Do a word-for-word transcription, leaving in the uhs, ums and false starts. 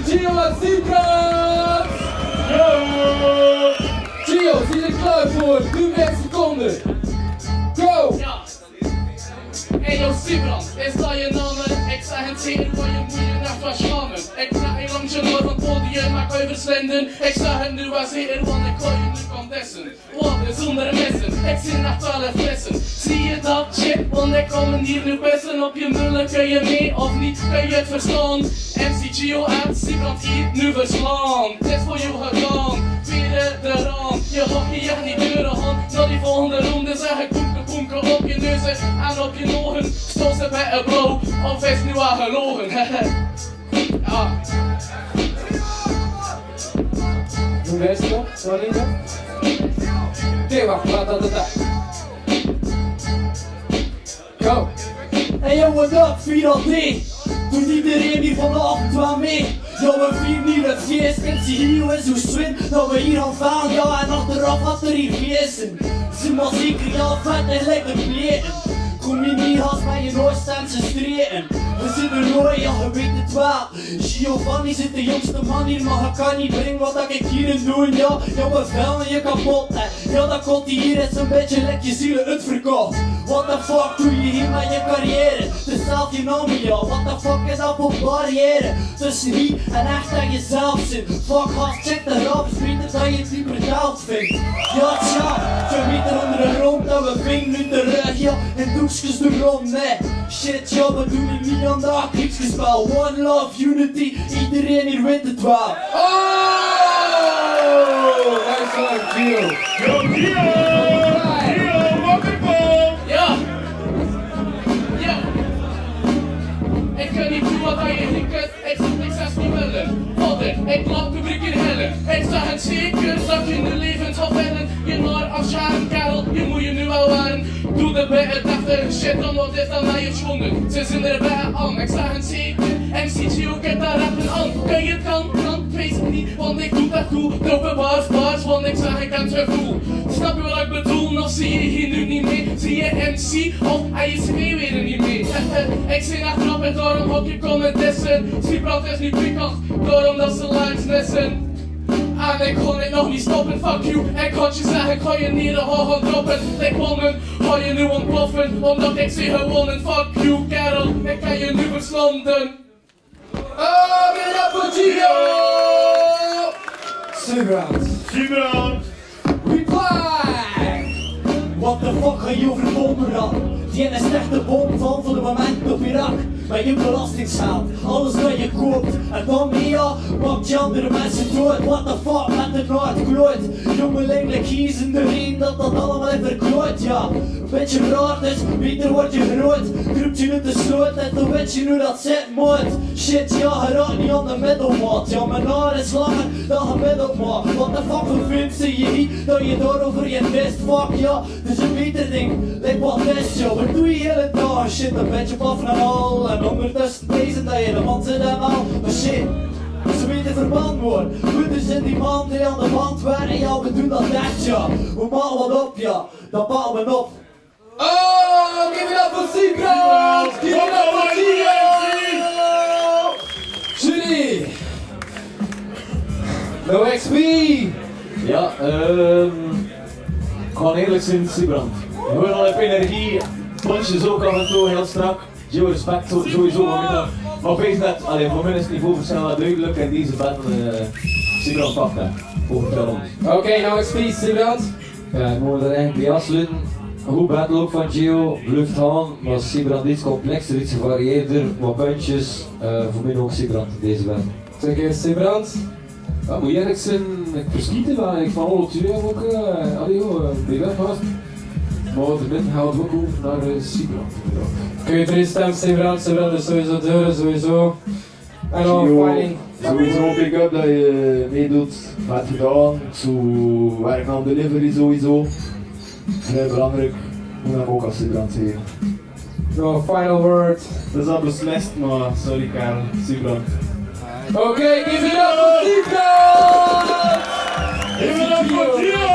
Gio en Sybrand! Gio, zien ze klaor veur? Doe bès seconde. Go! Ja. Hey, yo, Sybrand, is dat je naam? Ik zag het zeker, van je moeder nacht was schamen. Ik ga hier langs je door van podium, maak euverslinden. Ik zag het nu was hier, want ik gooi je nu contesten. Water zonder messen, ik zin na twaalf flessen. Zie je dat, shit, want ik kom hier nu pesten. Op je mullen, kun je mee of niet, kun je het verstaan? M C Gio en Sybrand hier nu verslaan. Het is voor jou gedaan, tweede de rand. Je hockey, je niet deuren hand. Na die volgende ronde zeg ik boemke, boemke op je neuzen en op je nogen. Stoot ze bij het blauw, of is nu al gelogen? Ja. Hoe is dat? Sorry. Oké, wacht, wacht, wacht, wacht. Go. Hey yo, what up, Fidel D? Doet iedereen hier vanavond aan mee? Ja, we vieren hier het feest. M C Gio is zo swin dat we hier gaan vaan, ja, en achteraf gaat er hier feesten. Ze maar zeker, ja, vet en lekker kleren. Kom je niet haast bij je Noord-Staanse streken. We zitten rooi, ja, we weten het wel. Giovanni zit de jongste man hier, maar hij kan niet brengen wat ik hier in doen, ja. Ja, we vellen je kapot, hè. Ja, dat komt hier is een beetje lek je zielen uitverkocht. What the fuck doe je hier met je carrière? De zaal je namen, ja. What the fuck is dat voor barrière? Tussen hier en echt aan jezelf zin. Fuck haast, check de rap, is beter dat je het niet verteld vindt. Ja, tja, twee meter onder de grond, dat we ving nu terug, ja. En doekjes de grond, nee. Shit, ja, we doen het niet aan de actiefjes, maar one love, unity, iedereen hier weet het wel. Oh! Nice one, Gio. Yo, Gio! Gio, welcome. Ja. Ja. Ik kan niet doen wat aan je hinkert. Ik zit niks als die wellen. Vader, ik laat publiek in hellen. Ik zag het zeker dat je nu levend gaat wellen. Je naar afscharen, kerel, je moet je nu al waren. Doe de bij het achter, shit, dan wat is dan naar je schonden. Ze zijn er bij aan, ik zag het zeker. M C Gio, ik heb daar rappen aan. Kun je het kan, kan, wees het niet, want ik doe dat goed. Dope bars, bars, want ik zag ik aan te voel. Snap je wat ik bedoel? Nog zie je hier nu niet mee. Zie je M C of I S V weer niet mee. Ik zing achterop en daarom hok je komen testen. Sybrand is niet pikant, daarom dat ze langs lessen. En ik kon het nog niet stoppen, fuck you. Ik had je zeggen, ik ga je niet de hoog droppen. Ik wonnen, ga je nu ontploffen, omdat ik ze gewonnen. Fuck you, kerel, ik kan je nu verslonden. Oh, give it up for Gio! Sybrand. Sybrand. Reply! What the fuck, ga je over de bommenrap? Die ene slechte bom van voor de moment op Irak. Bij je belastingzaal, alles wat je koopt. En dan weer, pak je andere mensen dood. What the fuck, met de Noordkloot. Jongeling, lik hier in de ring, dat dat allemaal even kloot, ja. Een beetje raar, dus beter word je groot. Kruip je uit de sloot, en dan weet je hoe dat zit. Moord, shit, ja, hij raakt niet aan de middelmaat. Ja, mijn haar is langer dan gemiddeld, maar what the fuck, hoe vindt ze je niet dat je daarover je test? Fuck, ja, dus een beter ding, lijkt wat best, ja. Wat doe je hele dag? Shit, een beetje paf naar al. En ondertussen deze dat je de man zit en al. Maar shit, ze weten verband, hoor. Goed, dus in die man die aan de band waren, ja, we doen dat echt, ja. We maken wat op, ja. Dat pakken we op. Oh, give it up for Sybrand! Give it up for Sybrand! Jury! No X P! Ja, ehm, gewoon eerlijk zijn, Sybrand. We horen al even energie, punches ook af en toe heel strak. Gio, respect, zo-, sowieso. Maar op een dat, allee, voor mij is het niveau verschil wel duidelijk en deze battle, eh, Sybrand pakt dat. Over ons. Oké, no X P, Sybrand. Ja, ik moet er eigenlijk bij afsluiten. Goed battle ook van Gio, bluft gewoon, maar Sybrand iets complexer, iets gevarieerder, wat puntjes, eh, voor mij ook Sybrand in deze battle. Zeker, Sybrand. Ja, moet eerlijk zijn, ik verschiet er eigenlijk van alle twee ook, eh, allee, joh, eh, big up, gast. Maar de min houdt ook op naar, eh, Sybrand. Oké, drie stem, Sybrand, Sybrand is sowieso deur, sowieso. En dan Gio, fighting. Sowieso big up dat je meedoet. Vet gedaan. Zo werk aan delivery sowieso. Heel belangrijk. Moet hem ook als Sybrand zeggen. Your final word. Dat is al beslist, maar sorry, Karel. Sybrand. Oké, give it up for Sybrand! Give it up for Gio!